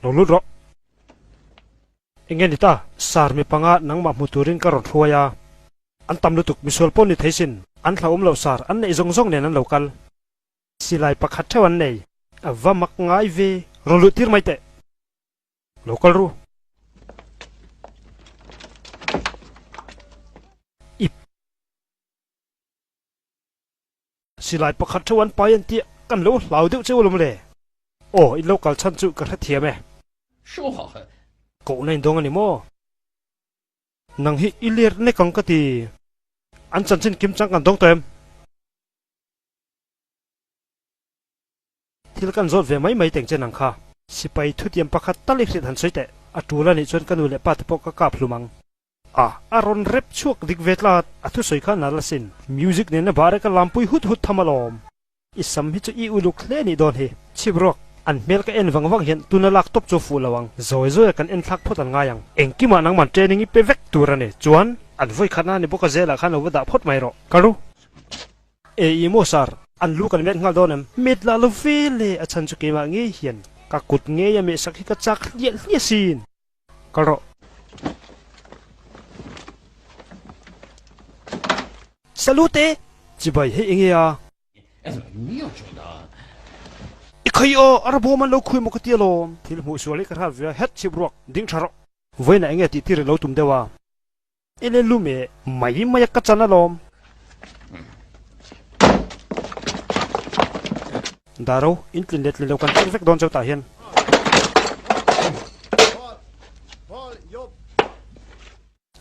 Lo lut rawh. Enge ni ta? Sir mi panga nangmah hmu turin ka rawn hruai a. An tam lutuk, misual pawh ni thei sin. An hlauhawm loh sir, an neih zawng zawng nen an lo kal. Silai pakhat theuh an nei. A va mak ngai ve. Rawn luh tir mai teh. Lo kal ru. Ip. Silai pakhat theuh an pai an tih kan lo hlau deuh cheu alawm le. Aw, in lo kal chhan chu ka hrethiam e. Kohna in dawng a ni maw? Nang hi i ler nek ang ka ti. An chanchin kim chang kan dawng tawh em? Thil kan zawt ve mai mai teng che nang kha. Sipai thutiam pakhat tal i hriat han sawi teh. A tul a nih chuan ka nu leh pa te pawh ka kap hlum ang. A, a rawn rep chhuak dik ve tlat. A thusawi kha nal asin. Music nena bare ka lampui hut hut tham alawm. I sam hi chu i uluk hle nih dawn hi. Chhip ruak, an hmel ka en vang vang hian tuna lak tawp chu a fuh lo ang. Zawi zawi a kan en thlak phawt an ngai ang. Engkimah nangman training i pe vek tur a ni. Chuan, an vawi khatna a ni bawk a zelah khan lo va dah phawt mai rawh. Ka ru. E i maw sir, an lu kan met nghal dawn em? Met lah lo ve le, a chhan chu keimah ngei hian ka kut ngei a mehsak hi ka chak hliah hliah sin. Kal rawh. Salute! Chibai hei enge a? I khawi aw, a rabawm an lo khui maw ka ti alawm. Thil hmuh sual hi ka hrat ve a, het chhip ruak, ding tha rawh. Vawiinah enge tih tir i lo tum deuh a? Ele lum e, mai mai a ka chan alawm. Daro, in tlin leh tlin lo kan check vek dawn cheu tah hian.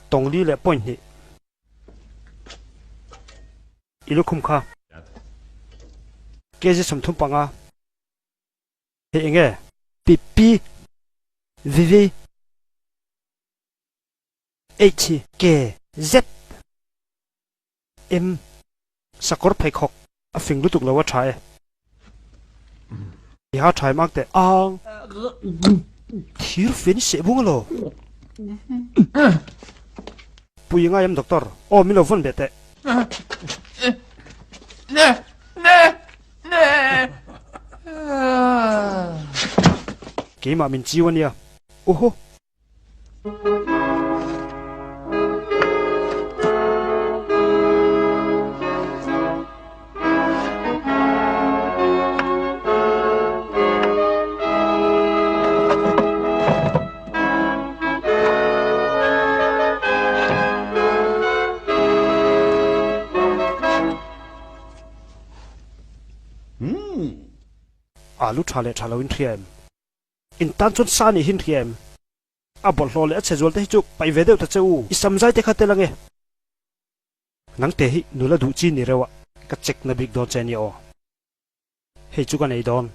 Tawngli leh point hnih. I lukhum kha. Kg 35. Hei enge? Pi pi vi vi. H K Z M Sakawr pheikhawk a fing lutuk lo a tha e. I ha tha em ak teh. Ang thir fen seh bung alo. Pui ngai em doctor? Aw min lo vawn beh teh. Keimah min chiu ania. Oho. Alu tha leh tha lo in hria em? In tan chuan sa nih hi in hria em? A bawlhhlawh leh a chhe zual te hi chu paih ve deuh ta che u, i sam zai te kha tel ange. Nang te hi nula duh chi ni reuh a, ka check na bik dawn che ania aw. Hei chu ka nei dawn.